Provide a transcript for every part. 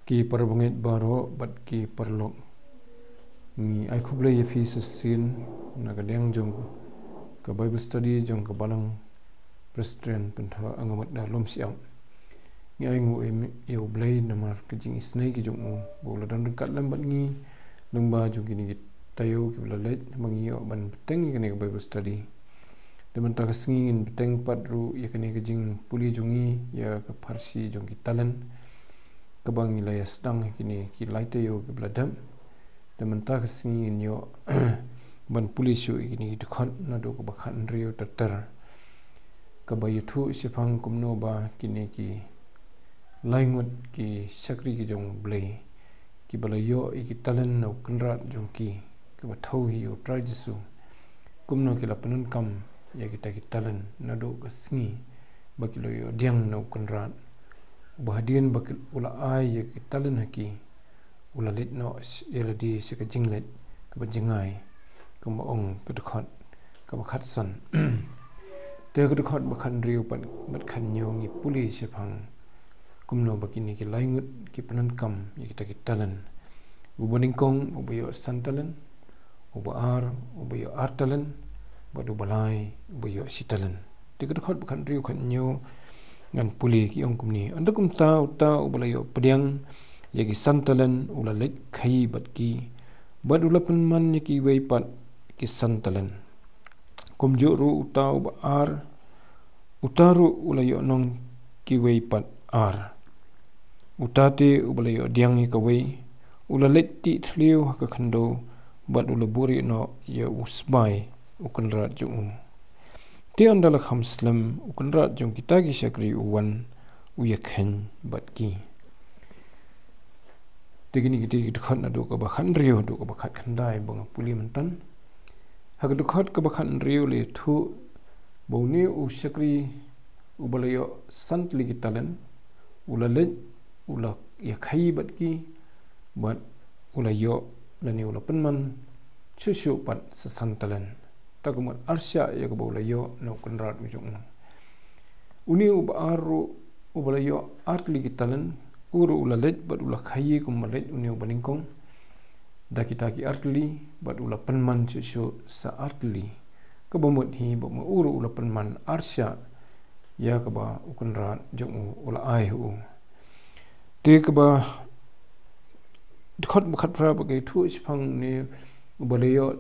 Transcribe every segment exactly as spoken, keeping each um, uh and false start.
Ki parabangeit baroh bad ki paralok, ngi ai khublei ïa phi sa shisien na ka liang jong ka Bible study jong ka Balang Presbyterian Pyntha Angamatta Lumshyiap. Ngi ai nguh ïa U Blei namar ka jingisynei ka jong u ba u la don ryngkat lem bad ngi lyngba jong kine ki taïew kiba la leit ba ngi ïoh ban bteng ïa kane ka Bible study. Te mynta ka sngi ngin bteng pat ruh ïa kane ka jingpule jong ngi ïa ka pharshi jong ki talent kaba ngi la ïa sdang ha kine ki lai taïew kiba la dep. Te mynta ka sngi ngin ïoh ban pule shuh ïa kine ki dkhot naduh kaba khathynriew ter ter, kaba ïathuh shaphang kumno ba kine ki lai ngut ki shakri ki jong U Blei kiba la ïoh ïa ki talent na u kynrad jong ki, kiba thew hi ïa U Trai Jisu, kumno ki la pyndonkam ïa kita ki talent naduh ka sngi ba ki la ïoh pdiang na u kynrad, uba hadien ba ki, u la ai ïa ki talent ha ki, u la leit noh ïa lade sha ka jingleit kaba jngai, kumba ong ka dkhot kaba khatsan. Te ka dkhot ba khathynriew bad, bad khathynñiew ngi pule shaphang kumno ba kine ki lai ngut ki pyndonkam ïa kita ki talent. Uba nyngkong uba ïoh san talent, uba ar uba ïoh ar talent, bad uba lai uba ïoh shi talent. Te ka dkhot ba khathynriew khathynñiew ngan pule, ki ong kumne: Ynda kumta uta uba la ïoh pdiang ïa ki san talent u la leit khaïi bad ki, bad u la pynman ïa kiwei pat ki san talent. Kumjuh ruh uta uba ar, uta ruh u la ïoh nong kiwei pat ar. Uta te uba la ïoh pdiang ïa kawei u la leit tih thliew ha ka khyndew bad u la buhrieh noh ïa u sbai u kynrad jong u. Te ynda la kham slem u kynrad jong kita ki shakri u wan u ïakheiñ bad ki. Te kine ki dei ki dkhot naduh kaba khathynriew haduh kaba khatkhyndai ba nga pule mynta. Ha ka dkhot kaba khathynriew la ïathuh ba une u shakri uba la ïoh san tylli ki talent u la leit u la ïakhaiï bad ki, bad u la ïoh lane u la pynman shuh shuh pat sa san talent. Ta ka mut arshah ïa kaba u la ïoh na u kynrad u jong u. Une uba ar ruh uba la ïoh ar tylli ki talent, u ruh u la leit bad u la khaïi kumba leit une uba nyngkong da kita ki ar tylli, bad u la pynman shuh shuh sa ar tylli. Kaba mut hi ba ma u ruh u la pynman arshah ïa kaba u kynrad jong u u la ai ha u. Te kaba dkhot ba khatphra ba ka ïathuh shaphang une uba la ïoh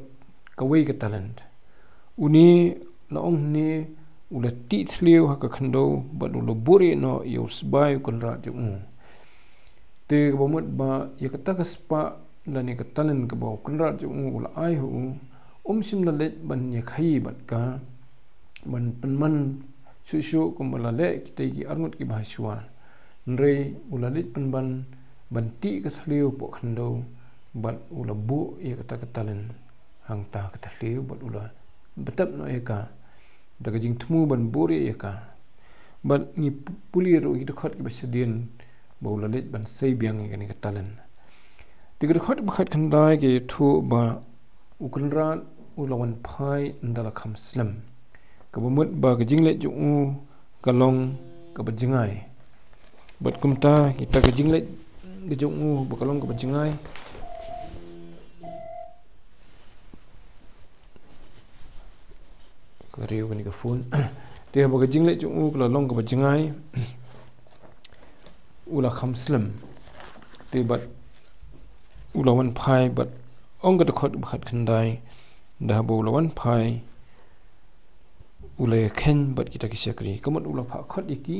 kawei ka talent. Une la ong hangne u la tih thliew ha ka khyndew bad u la buhrieh noh ïa u sbai u kynrad jong u. Te kaba mut ba ïa kata ka spah lane ka talent kaba u kynrad jong u u la ai ha u, um shym la leit ban ïakhaiï bad ka ban pynman shuh shuh kumba la leh kita ki arngut kiba ha shuwa. Hynrei u la leit pynban ban tih ka thliew hapoh khyndew bad u la buh ïa kata ka talent hangta ka thliew bad u la btep noh ïa ka da ka jingthmu ban buhrieh ïa ka. Bad ngi pu-, pule ruh ki dkhot kiba shadien ba u la leit ban sei biang ïa kane ka talent. Te ka dkhot ba khatkhyndai ka ïathuh ba u kynrad u la wan phai ynda la kham slem. Kaba mut ba ka jingleit jong u ka long kaba jngai. Bad kumta kita ka jingleit ka jong u ba ka long kaba jngai. Ka riew kane ka phone. Te ba ka jingleit jong u ka la long kaba jngai, u la kham slem. Te bad u la wan phai bad ong ka dkhot ba khatkhyndai, da haba u la wan phai u la ïakheiñ bad kita ki shakri. Ka mut u la phah khot ïa ki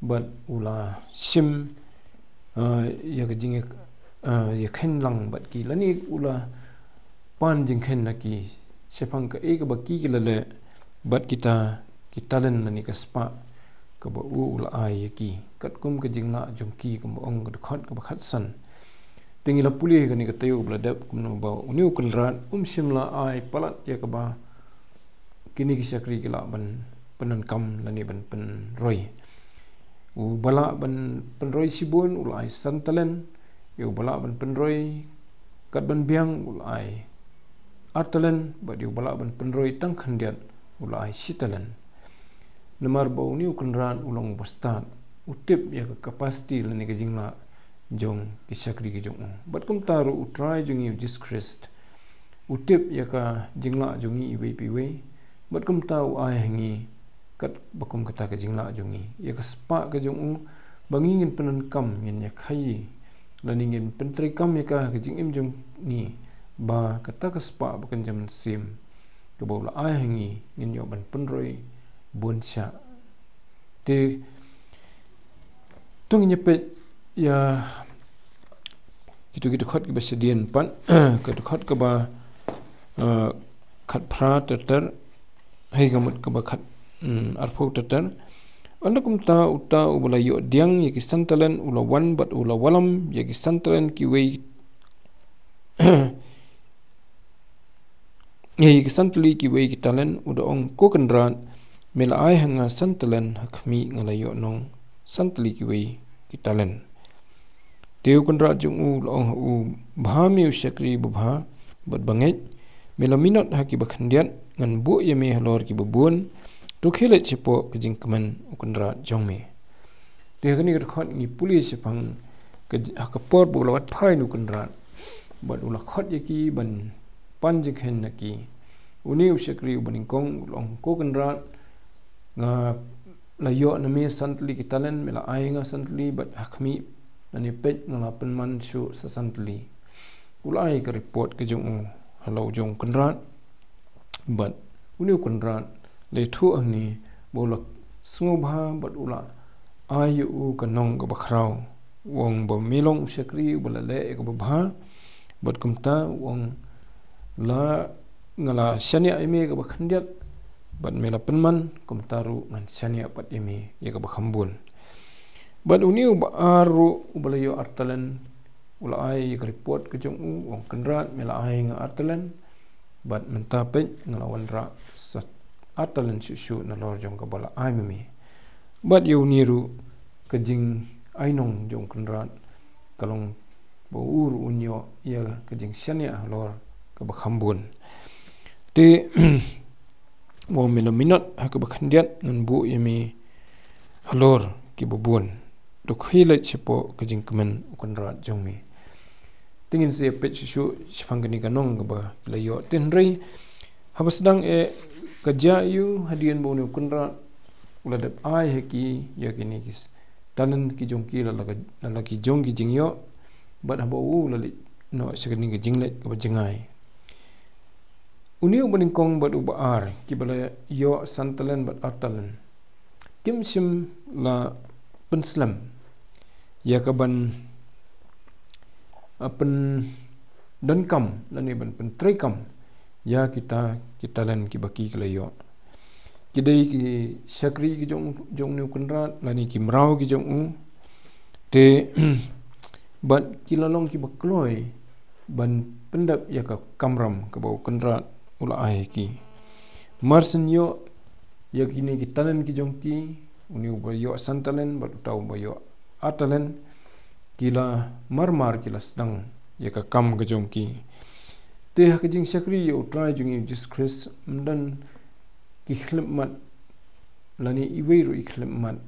bad u la shim, ah, ïa ka jing, ah, ïakheiñ lang bad ki lane u la pan jingkheiñ na ki shaphang kaei kaba ki ki la leh bad kita ki talent lane ka spah kaba u u la ai ïa ki katkum ka jinglah jong ki, kumba ong ka dkhot kaba khatsan. Te ngi la pule kane ka taïew kaba la dep kumno ba une u kynrad um shym la ai palat ïa kaba kine ki shakri ki lah ban pyndonkam lane ban pynroi. Uba lah ban pynroi shibun u la ai san talent, ïa uba lah ban pynroi kat ban biang u la ai ar talent, bad ïa uba lah ban pynroi tang khyndiat u la ai shi talent. Namar ba une u kynrad u long uba stad, u tip ïa ka capacity lane ka jinglah jong ki shakri ki jong u. Bad kumta ruh U Trai jong ngi U Jisu Khrist u tip ïa ka jinglah jong ngi iwei pa iwei. Bad kumta u ai ha ngi katba kum kata ka jinglah jong ngi, ïa ka spah ka jong u, ba ngi ngin pyndonkam, ngin ïa khaïi, lane ngin pyntreikam ïa ka ha ka jingim jong ngi, ba kata ka spah bakynja mynsiem kaba u la ai ha ngi, ngin ïoh ban pynroi bun shah. Te to ngin ïa peit ïa kito ki dkhot kiba shadien pat, ka dkhot kaba, eh, khatphra ter ter, hei, ka mut kaba khat, mm, arphew ter ter. Ynda kumta uta uba la ïoh diang ïa ki san talent u la wan bad u la wallam ïa ki san talent kiwei, ïa ki san tylli kiwei ki talent, u da ong, "Ko kynrad, me la ai ha nga san talent, ha khmih nga la ïoh nong san tylli kiwei ki talent." Te u kynrad jong u u la ong ha u, "Bha me u shakri babha bad bangeit, me la minot ha kiba khyndiat, ngan buh ïa me halor kiba bun, to khie leit shapoh ka jingkmen u kynrad jong me." Te ha kane ka dkhot ngi pule shaphang ka j-, ha ka por ba u la wad phai na u kynrad bad u la khot ïa ki ban pan jingkheiñ na ki. Une u shakri uba nyngkong u la ong, "Ko kynrad, nga la ïoh na me san tylli ki talent, me la ai nga san tylli, bad ha khmih, lane peit, nga la pynman shuh sa san tylli." U la ai ka report ka jong u halor jong u kynrad. Bad une u kynrad la ïathuh hangne ba u la sngewbha bad u la ai ïa u ka nong kaba khraw. U ong ba me long u shakri uba la leh ïa kaba bha. Bad kumta u ong, "La, nga la shaniah ïa me kaba khyndiat, bad me la pynman, kumta ruh ngan shaniah pat ïa me ïa kaba kham bun." Bad une uba ar ruh uba la ïoh ar talent, u la ai ïa ka report ka jong u, u ong, "Kynrad, me la ai nga ar talent, bad mynta peit, nga la wanrah sa ar talent shuh shuh nalor jong kaba la ai ma me." Bad ïa une ruh ka jingainong jong u kynrad ka long ba u ruh un ïoh ïa ka jingshaniah halor kaba kham bun. Te u ong, "Me la minot ha kaba khyndiat, ngan buh ïa me halor kiba bun. To khie leit shapoh ka jingkmen u kynrad jong me." Te ngin sa ïa peit shuh shuh shaphang kane ka nong kaba ki la ïoh. Te hynrei haba sdang eh ka jia ïa u, hadien ba une u kynrad u la dep ai ha ki ïa kine ki s-, talent ki jong ki, la la ka, la la ki jong ki jingïoh, bad haba u la leit noh sha kane ka jingleit kaba jngai, une uba nyngkong bad uba ar, kiba la ïoh san talent bad ar talent, kim shym la pynslem ïa ka ban, ah, pyndonkam lane ban pyntreikam ïa kita ki talent kiba ki, ki la ïoh. Ki dei ki shakri ki jong, jong une u kynrad lane ki mraw ki jong u. Te bad ki la long kiba kloi ban pyndep ïa ka kamram kaba u kynrad u la ai ha ki. Mar syn ïoh ïa kine ki talent ki jong ki, une uba ïoh san talent bad uta uba ïoh ar talent, ki la mar mar ki la sdang ïa ka kam ka jong ki. Te ha ka jingshakri ïa U Trai jong ngi U Jisu Khrist, ym don ki khyllipmat lane iwei ruh i khyllipmat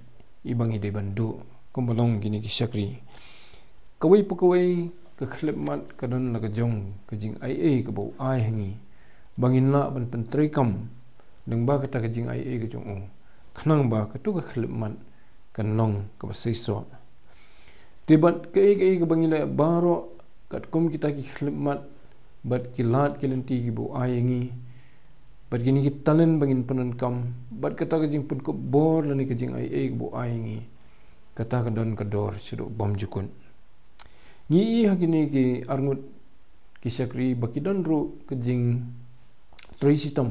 iba ngi dei ban duh kumba long kine ki shakri. Kawei pa kawei ka khyllipmat ka don la ka jong ka jingaiei kaba u ai ha ngi ba ngin lah ban pyntreikam lyngba kata ka jingaiei ka jong u, khnang ba kato ka khyllipmat kan long kaba seisoh. Te bad kaei kaei kaba ngi leh baroh, katkum kita ki khyllipmat bad ki lad ki lynti kiba u ai ïa ngi, bad kine ki talent ba ngin pyndonkam, bad kata ka jingpynkup bor lane ka jingaiei kaba u ai ïa ngi, kata ka don ka dor shaduh bymjukut. Ngi i ha kine ki arngut ki shakri ba ki don ruh ka jingtrei shitom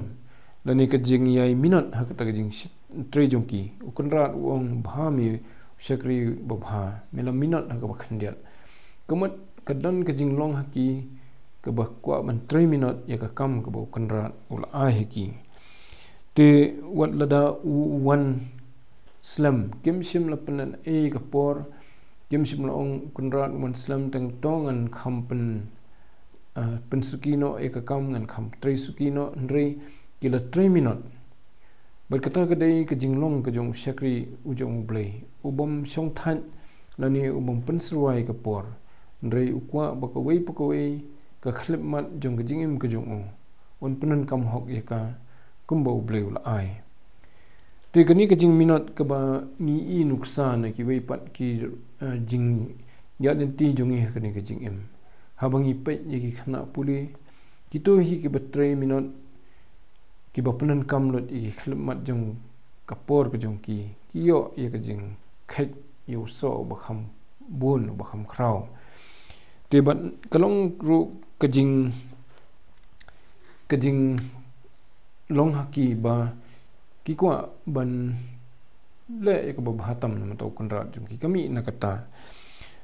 lane ka jingïai minot ha kata ka jingtrei jong ki. U kynrad u ong, "Bha me u shakri babha, me la minot ha kaba khyndiat." Ka mut ka don ka jinglong ha ki kaba kwah ban trei minot ïa ka kam kaba u kynrad u la ai ha ki. Te wat lada u wan slem, kim shym la pynlehnoh ei ka por, kim shym la ong u kynrad u wan slem tang to ngan kham pyn, ah, pynsuki noh ïa ka kam, ngan kham trei suki noh, hynrei ki la trei minot. Bad kata ka dei ka jinglong ka jong u shakri u jong U Blei, u bym shongthait lane u bym pynsyrwa ïa ka por. Hynrei u kwah ba kawei pa kawei ka khyllipmat jong ka jingim ka jong u, un pyndonkam hok ïa ka kumba U Blei u la ai. Te kane ka jingminot kaba ngi i nuksa na kiwei pat ki, eh, jingïaid lynti jong ngi ha kane ka jingim. Haba ngi peit ïa ki khynnah pule, kito hi kiba trei minot, kiba pyndonkam lut ïa ki khyllipmat jong ka por ka jong ki, ki ïoh ïa ka jingkheit ïa u soh uba kham bun, uba kham khraw. Te bad ka long ruh ka jing, ka jinglong ha ki ba ki kwah ban leh ïa kaba bha tam namar u kynrad jong ki, ka mih na kata.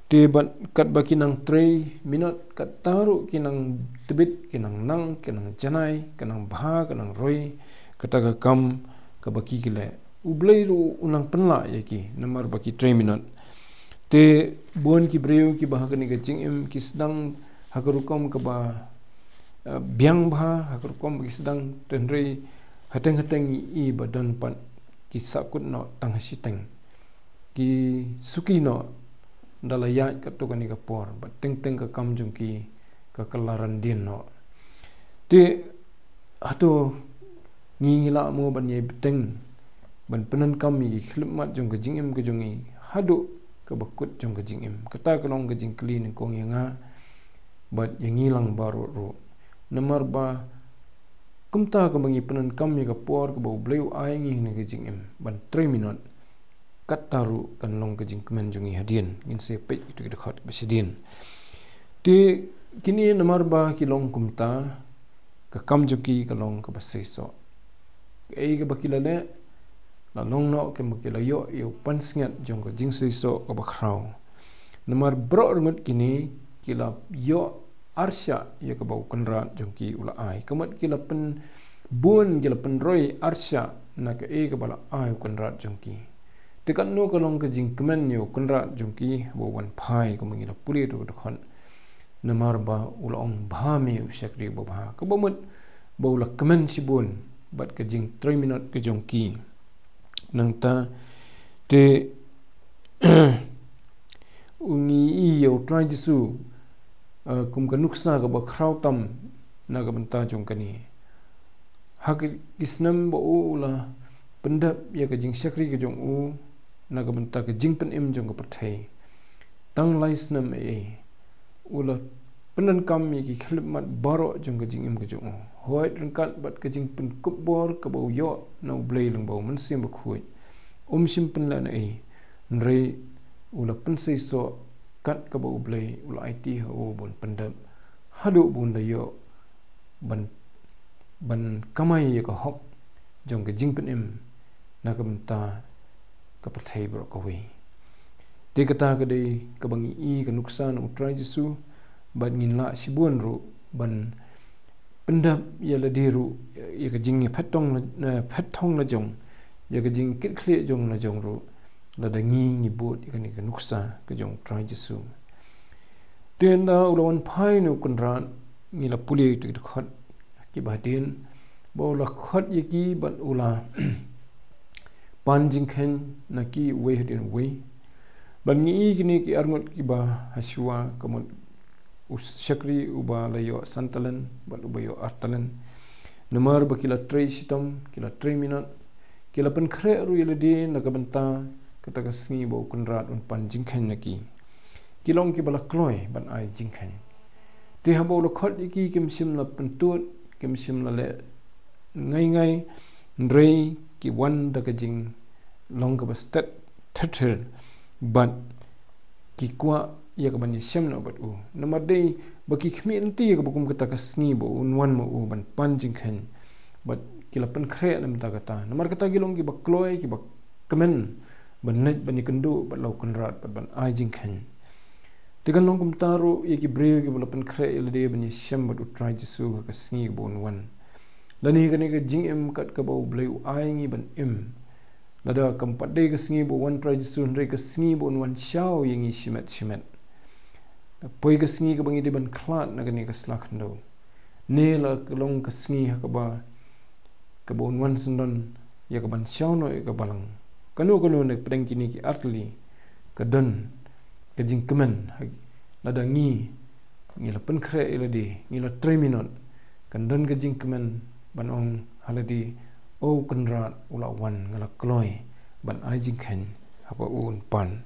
Te bad katba ki nang trei minot, kata ruh ki nang tbit, ki nang nang, ki nang janai, ki nang bha, ki nang roi kata ka kam kaba ki ki leh. U Blei ruh u nang pynlah ïa ki namar ba ki trei minot. Te bun ki briew kiba ha kane ka jingim ki sdang ha ka rukom kaba, eh, biang bha, ha ka rukom ba ki sdang, hynrei hateng hateng i ba don pat ki sahkut noh tang ha shiteng. Ki suki noh da la ïaid katto katne ka por, bad teng teng ka kam jong ki ka kylla ryndien noh. Te hato ngi ngi lah mo ban ïai bteng ban pyndonkam ïa ki khyllipmat jong ka jingim ka jong ngi haduh kaba kut jong ka jingim? Kata ka long ka jingkylli nyngkong ïa nga bad ïa ngi lang baroh ruh. Namar ba kumta kaba ngi pyndonkam ïa ka por kaba U Blei u ai ngi ha kane ka jingim ban trei minot, kata ruh kan long ka jingkmen jong ngi hadien, ngin sa peit ïa kito ki dkhot ba shadien. Te kine namar ba ki long kumta, ka kam jong ki ka long kaba seisoh. Kaei kaba ki la leh, la long noh kaba ki la ïoh ïa u pansngiat jong ka jingseisoh kaba khraw. Namar baroh arngut kine ki la ïoh arshah ïa kaba u kynrad jong ki u la ai. Ka mut ki la pynbun, ki la pynroi arshah na kaei kaba la ai u kynrad jong ki. Te katno ka long ka jingkmen ïa u kynrad jong ki haba u wan phai, kumba ngi la pule ha kato ka dkhot. Namar ba u la ong, "Bha me, u shakri uba bha." Kaba mut ba u la kmen shibun bad ka jingtrei minot ka jong ki. Nangta te u ngi i ïa u Trai Jisu, eh, kum ka nuksa kaba khraw tam na ka bynta jong kane. Ha ki, ki snem ba u, u la pyndep ïa ka jingshakri ka jong u na ka bynta ka jingpynim jong ka pyrthei, tang lai snem ei ei, u la pyndonkam ïa ki khyllipmat baroh jong ka jingim ka jong u. Hooid, ryngkat bad ka jingpynkup bor kaba u ïoh na U Blei lyngba U Mynsiem Bakhuid, um shym pynlehnohei, hynrei u la pynseisoh kat kaba U Blei u la aiti ha u ban pyndep, haduh ba un da ïoh ban, ban kamai ïa ka hok jong ka jingpynim na ka bynta ka pyrthei baroh kawei. Te kata ka dei kaba ngi i ka nuksa na u Trai Jisu, bad ngin lah shibun ruh ban pyndap ïa lade ruh ïa ka jingïaphet thong la, eh, phet thong la jong, ïa ka jingkitkhlieh jong la jong ruh, lada ngi ngi bud ïa kane ka nuksa ka jong u Trai Jisu. Te ynda u la wan phai une u kynrad, ngi la pule ïa ki dkhot kiba hadien, ba u la khot ïa ki bad u la pan jingkheiñ na ki uwei hadien uwei. Bad ngi i kine ki arngut kiba ha shuwa, ka mut u shakri uba la ïoh san talen bad uba ïoh ar talen. Namar ba ki la trei shitom, ki la trei minot, ki la pynkhreh ruh ïa lade na ka bynta kata ka sngi ba u kynrad un pan jingkheiñ na ki. Ki long kiba la kloi ban ai jingkheiñ. Te haba u la khot ïa ki, kim shym la pyntud, kim shym la leh ngai ngai, hynrei ki wan da ka jinglong kaba stet thir thir, bad ki kwah ïa ka ban ïashem noh bad u. Namar dei ba ki khmih lynti ïa kaba kum kata ka sngi ba un wan ma u ban pan jingkheiñ, bad ki la pynkhreh na bynta kata. Namar kata ki long kiba kloi, kiba kmen ban leit ban ïakynduh bad la u kynrad bad ban ai jingkheiñ. Te kan long kumta ruh ïa ki briew kiba la pynkhreh ïa lade ban ïashem bad u Trai Jisu ha ka sngi kaba un wan. Lane kane ka jingim kat kaba U Blei u ai ngi ban im, lada kam pat dei ka sngi ba wan u Trai Jisu, hynrei ka sngi ba un wan shaw ïa ngi shimet shimet. Poi ka sngi kaba ngi dei ban khlad na kane ka sla khyndew, ne la ka long ka sngi ha kaba, kaba un wan syndon ïa ka ban shaw noh ïa ka balang. Kano kano na pdeng kine ki artylli ka don ka jingkmen, ha, lada ngi, ngi la pynkhreh ïa lade, ngi la trei minot, kan don ka jingkmen ban ong ha lade, "O Kynrad u la wan, nga la kloi ban ai jingkheiñ haba un pan."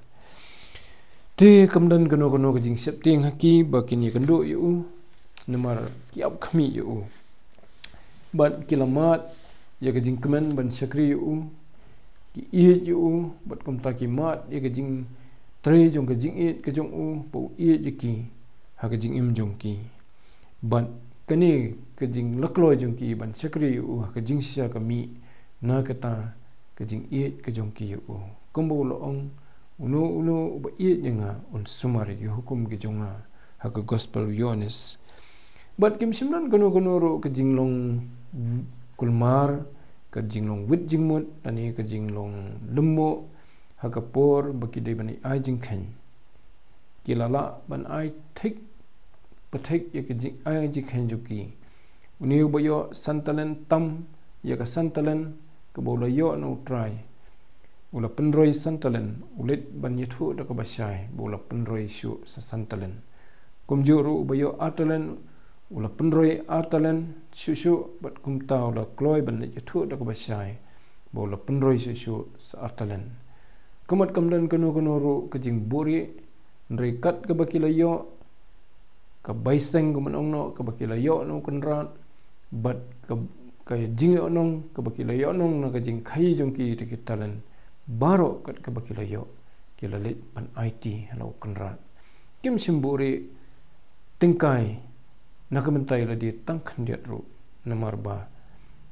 Te kam don kano kano ka jingsheptieng ha ki ba kin ïakynduh ïa u, namar ki ap khmih ïa u. Bad ki la mad ïa ka jingkmen ban shakri ïa u, ki ïeit ïa u, bad kumta ki mad ïa ka jingtrei jong ka jingïeit ka jong u, ba u ïeit ïa ki ha ka jingim jong ki. Bad kane ka jinglakloi jong ki ban shakri ïa u ha ka jingshisha ka mih na kata ka jingïeit ka jong ki ïa u. Kumba u la ong, "Uno uno uba ïeit ïa nga un sumar ïa ki hukum ki jong nga," ha ka gospel u Ïoannis. Bad kim shym don kano kano ruh ka jinglong kulmar, ka jinglong wit jingmut, lane ka jinglong lymmuh ha ka por ba ki dei ban ai jingkheiñ. Ki la lah ban ai thik pathik ïa ka jing, ai jingkheiñ jong ki. Une uba ïoh san talent tam ïa ka san talent kaba u la ïoh na u trai, u la pynroi san talent, u leit ban ïathuh da kaba shai, ba u la pynroi shuh sa san talent. Kumjuh ruh uba ïoh ar talent, u la pynroi ar talent shuh shuh, bad kumta u la kloi ban leit ïathuh da kaba shai, ba u la pynroi shuh shuh sa ar talent. Ka mut kam don kano kano ruh ka jingbuhrieh, hynrei kat kaba ki la ïoh, ka baiseng kumba ong noh, kaba ki la ïoh na u Kynrad, bad ka, ka jingïohnong kaba ki la ïohnong na ka jingkhaïi jong ki da ki talent, baroh kat kaba ki la ïoh, ki la leit ban aiti ha la u Kynrad. Kim shym buhrieh tyngkai na ka bynta ïa lade tang khyndiat ruh, namar ba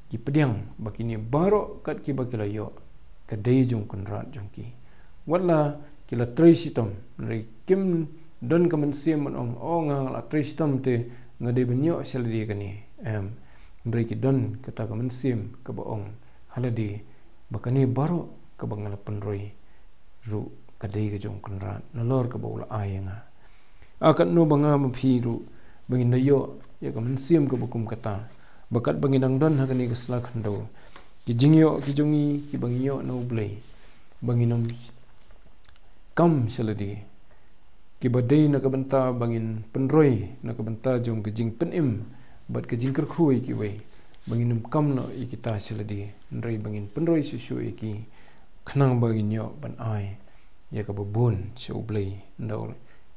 ki pdiang ba kine baroh kat kiba ki la ïoh ka dei jong u Kynrad jong ki. Watla ki la trei shitom, hynrei kim don ka mynsiem ban ong, "O, nga la trei shitom te nga dei ban ïoh sha lade kane." Em, hynrei ki don kata ka mynsiem kaba ong ha lade ba kane baroh kaba nga la pynroi ruh ka dei ka jong u Kynrad, nalor kaba u la ai ïa nga. A katno ba nga ma phi ruh ba ngin da ïoh ïa ka mynsiem kaba kum kata, ba kat ba ngin dang don ha kane ka sla khyndew, ki jingïoh ki jong ngi kiba ngi ïoh na U Blei, ba ngin ym kam sha lade, kiba dei na ka bynta ba ngin pynroi na ka bynta jong ka jingpynim bad ka jingkyrkhu ïa kiwei, ba ngin ym kam noh ïa kita sha lade, hynrei ba ngin pynroi shuh shuh ïa ki, khnang ba ngin ïoh ban ai ïa kaba bun sha U Blei, ynda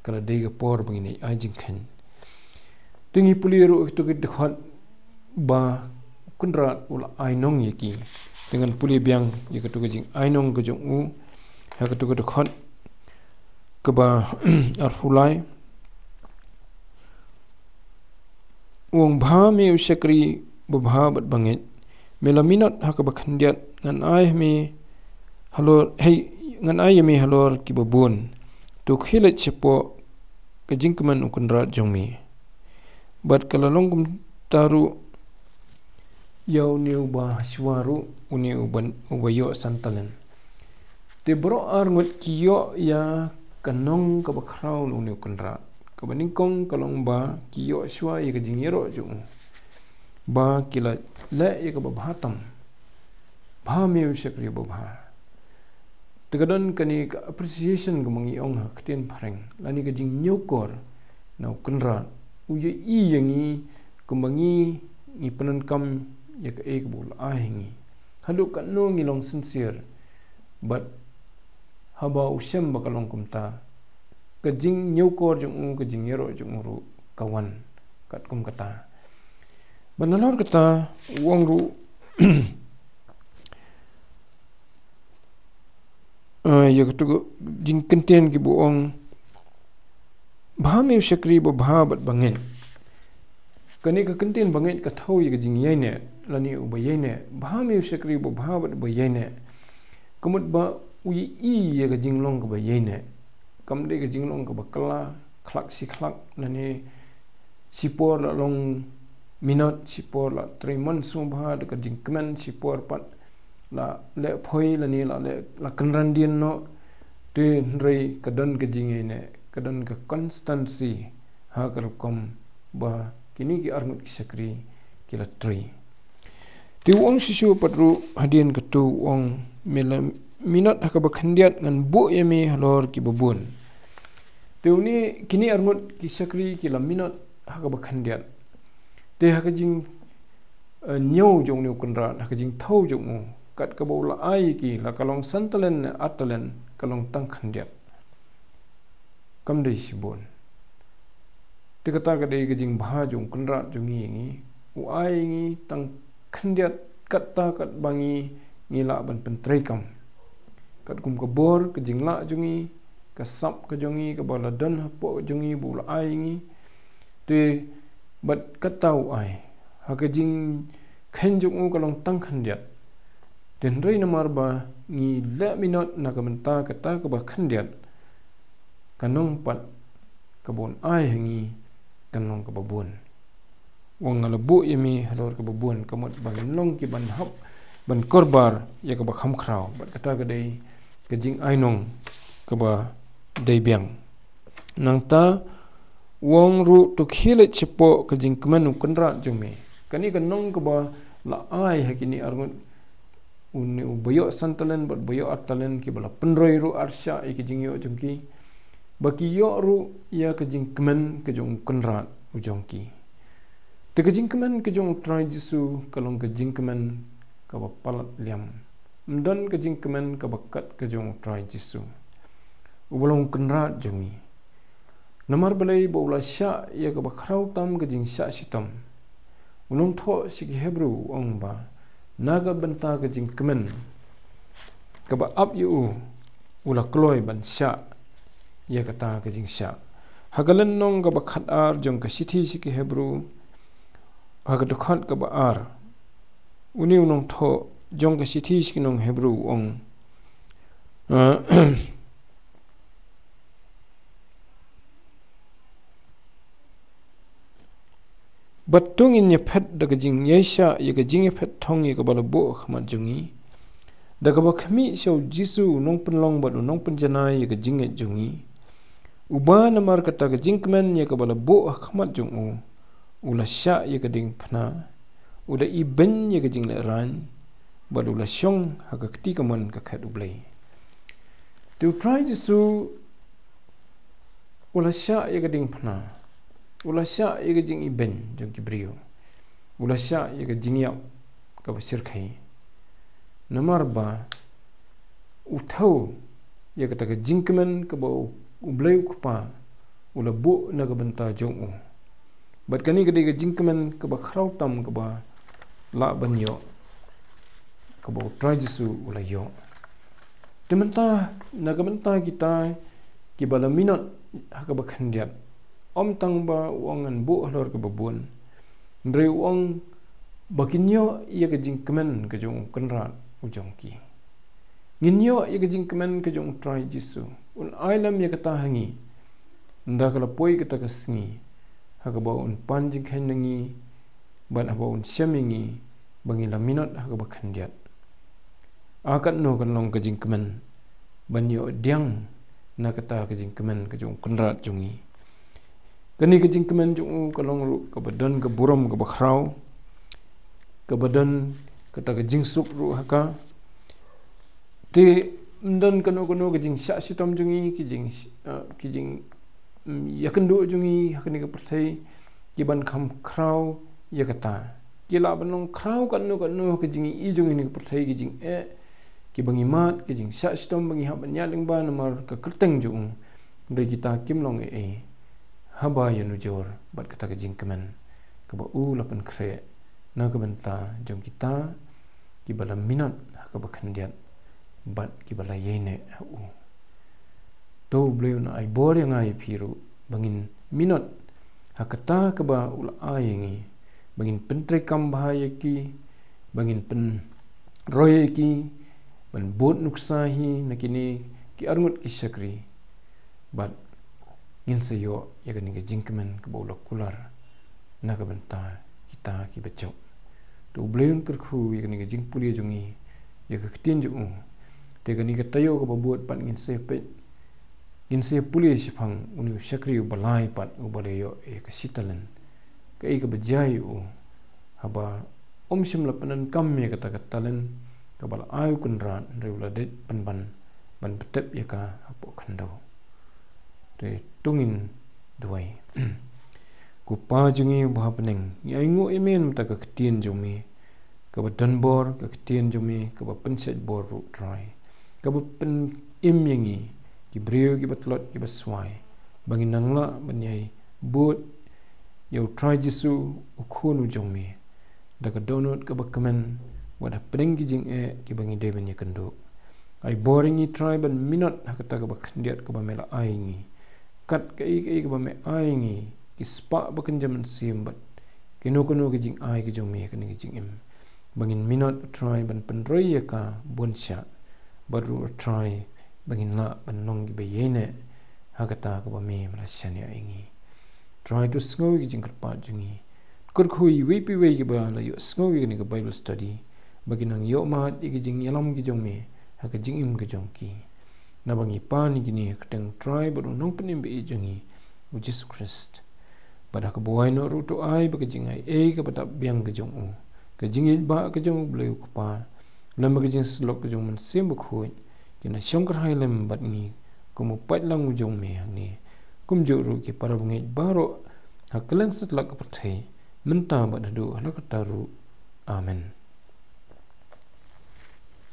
ka la dei ka por ba ngin ai jingkheiñ. Te ngi pule ruh ïa katu ka dkhot ba u Kynrad u la ainong ïa ki. Te ngan pule biang ïa katu ka jingainong ka jong u ha katu ka dkhot kaba arphew lai. U ong, "Bha me u shakri babha bad bangeit, me la minot ha kaba khyndiat, ngan ai ha me halor, hei, ngan ai ïa me halor kiba bun. To khie leit shapoh ka jingkmen u Kynrad jong me." Bad ka la long kumta ruh ïa une uba shuwa ruh, une uba, uba ïoh san talent. Te baroh ar ngut ki ïoh ïa ka nong kaba khraw na une u Kynrad. Kaba nyngkong ka long ba ki ïoh shuwa ïa ka jingïaroh jong u, ba ki la leh ïa kaba bha tam. "Bha me u shakri babha." Te ka don kane ka appreciation kaba ngi ong ha ka ktien phareng, lane ka jingñiewkor na u Kynrad. U ïohi ïa ngi kumba ngi, ngi pyndonkam ïa kaei kaba u la ai ha ngi. Haduh katno ngi long sincere, bad haba u shem ba ka long kumta, ka jingñiewkor jong u, ka jingïaroh jong u ruh ka wan katkum kata. Bad nalor kata u ong ruh, eh, ïa katu ka jingkyntien kiba ong, "Bha me u shakri babha bad bangeit." Kane ka kyntien bangeit ka thew ïa ka jingïaineh, lane uba ïaineh. "Bha me u shakri babha bad uba ïaineh." Ka mut ba u ïohi ïa ka jinglong kaba ïaineh. Kam dei ka jinglong kaba kylla, khlak shi khlak, lane shipor la long minot, shipor la trei mon sngewbha da ka jingkmen, shipor pat la leh phoi lane la leh, la kynran dien noh. Te hynrei ka don ka jingïaineh, ka don ka constancy, ha ka rukom ba kine ki arngut ki shakri ki la trei. Te u ong shisha pat ruh hadien katu u ong, "Me la minot ha kaba khyndiat, ngan buh ïa me halor kiba bun." Te une, kine arngut ki shakri ki la minot ha kaba khyndiat. Te ha ka jing, eh, ñiew jong une u kynrad, ha ka jingthew jong u, kat kaba u la ai ki, la ka long san talen ne ar talen, ka long tang khyndiat. Kam dei shibun. Te kata ka dei ka jingbha jong u kynrad jong ngi, ngi. U ai ngi tang khyndiat, kata katba ngi, ngi lah ban pyntreikam. Katkum ka bor, ka jinglah jong ngi, ka sap ka jong ngi, kaba la don hapoh jong ngi, ba u la ai ngi. Te bad kata u ai, ha ka jingkheiñ jong u ka long tang khyndiat. Te hynrei namar ba ngi leh minot na ka bynta kata kaba khyndiat, ka nong pat kaba un ai ha ngi, ka nong kaba bun. U ong, nga la buh ïa me halor kaba bun, ka mut ba ngin long ki ban hap ban korbar ïa kaba kham khraw. Bad kata ka dei ka jingainong kaba dei biang. Nangta u ong ruh, to khie leit shapoh ka jingkmen u kynrad jong me. Kane ka nong kaba la ai ha kine arngut, une uba ïoh san talen bad ba ïoh ar talen, kiba la pynroi ruh ar shah ïa ka jingïoh jong ki, ba ki ïoh ruh ïa ka jingkmen ka jong u kynrad u jong ki. Te ka jingkmen ka jong u Trai Jisu ka long ka jingkmen kaba palat liam. Ym don ka jingkmen kaba kat ka jong u Trai Jisu, uba long u kynrad jong ngi. Namar balei? Ba u la shah ïa kaba khraw tam ka jingshah shitom. U nongthoh sha ki Hebru u ong ba na ka bynta ka jingkmen kaba ap ïa u, u la kloi ban shah ïa kata ka jingshah. Ha ka lynnong kaba khatar jong ka shithi sha ki Hebru, ha ka dkhot kaba ar, une u nongthoh jong ka shithi sha ki nong Hebru u ong, eh, bad to ngin ïaphet da ka jingïaishah ïa ka jingïaphet thong ïa kaba la buh ha khmat jong ngi, da kaba khmih sha u Jisu u nongpynlong bad u nongpynjanai ïa ka jingngeit jong ngi, uba namar kata ka jingkmen ïa kaba la buh ha khmat jong u, u la shah ïa ka diengphna, u da ibeiñ ïa ka jinglehrain, bad u la shong ha ka kti kamon ka khet U Blei. Te u Trai Jisu u la shah ïa ka diengphna, u la shah ïa ka jingibeiñ jong ki briew, u la shah ïa ka jingïap kaba shyrkhei. Namar ba u thew ïa kata ka jingkmen kaba u, U Blei u Kpa u la buh na ka bynta jong u. Bad kane ka dei ka jingkmen kaba khraw tam kaba lah ban ïoh, kaba u Trai Jisu u la ïoh. Te mynta, na ka bynta kita kiba la minot ha kaba khyndiat, ym tang ba u ong ngan buh halor kaba bun, hynrei u ong ba kin ïoh ïa ka jingkmen ka jong u kynrad u jong ki. Ngin ïoh ïa ka jingkmen ka jong u Trai Jisu. Un ai lem ïa kata ha ngi, ynda ka la poi kata ka sngi, ha kaba un pan jingkheiñ na ngi, bad haba un shem ïa ngi ba ngi la minot ha kaba khyndiat. A katno kan long ka jingkmen ban ïoh pdiang na kata ka jingkmen ka jong u kynrad jong ngi. Kane ka jingkmen jong u ka long ruh kaba don ka burom kaba khraw, kaba don kata ka jingsuk ruh ha ka. Te ym don kano kano ka jingshah shitom jong ngi, ki jing, eh, ki jing, mm, ïakynduh jong ngi ha kane ka pyrthei ki ban kham khraw ïa kata. Ki lah ban long khraw kano kano ka jingïohi jong ngi ha kane ka pyrthei, ki jingeh, kiba ngi mad, ki jingshah shitom ba ngi hap ban ïaid lyngba namar ka kyrteng jong u. Hynrei kita kim long ei ei haba ïanujor bad kata ka jingkmen kaba u la pynkhreh na ka bynta jong kita kiba la minot ha kaba khyndiat bad kiba la ïaineh ha u. To U Blei un ai bor ïa nga ïa phi ruh ba ngin minot ha kata kaba u la ai ïa ngi, ba ngin pyntreikam bha ïa ki, ba ngin pynroi ïa ki ban bud nuksa hi na kine ki arngut ki shakri, bad ngin sa ïoh ïa kane ka jingkmen kaba u la kular na ka bynta kita kiba jop. To U Blei un kyrkhu ïa kane ka jingpule jong ngi ïa ka ktien jong u. Te kane ka taïew kaba bud pat ngin sa peit, ngin sa pule shaphang une u shakri uba lai pat uba la ïoh ïa ka shi talen. Kaei kaba jia ïa u haba um shym la pyndonkam ïa kata ka talen kaba la ai u kynrad, hynrei u la dep pynban ban pyntip ïa ka hapoh khyndew. Te to ngin duwai. Ko Pa jong ngi uba ha bneng, ngi ainguh ïa me namar ka ktien jong me kaba donbor, ka ktien jong me kaba pynshait bor ruh Trai, kaba pynim ïa ngi ki briew kiba tlot kiba swai, ba ngin nang lah ban ïai bud ïa u Trai Jisu, u Khun u jong me, da ka dohnud kaba kmen, wat hapdeng ki jingeh kiba ngi dei ban ïakynduh. Ai bor ïa ngi Trai ban minot ha kata kaba khyndiat kaba me la ai ïa ngi. Kat kaei kaei kaba me ai ïa ngi, ki spah ba kynja mynsiem bad kino kino ki jingai ki jong me ha kane ka jingim, ba ngin minot Trai ban pynroi ïa ka bun shah, bad ruh Trai ba ngin lah ban long kiba ïaineh ha kata kaba me me la shaniah ïa ngi. Trai to sngew ïa ki jingkyrpad jong ngi. Kyrkhu ïa iwei pa iwei kiba la ïohsngew ïa kane ka Bible study, ba kin nang ïohmad ïa ki jingïalam ki jong me ha ka jingim ka jong ki. Naba ngi pan ïa kine ha ka kyrteng Trai bad u Nongpynim ba ïeit jong ngi, u Jisu Khrist. Bad ha kaba wai noh ruh to ai ba ka jingaiei kaba dap biang ka jong u, ka jingïeit ba ka jong u Blei u Kpa, lem bad ka jingsyllok ka jong u Mynsiem Bakhuid, kin da shongkyrhai lem bad ngi kum u paidlang u jong me hangne, kumjuh ruh ki para bangeit baroh ha kylleng satlak ka pyrthei, mynta bad haduh katta ruh. Amen.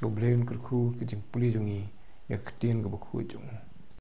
To U Blei un kyrkhu ka jingpule jong ngi ïa ka ktien kaba khuid jong u.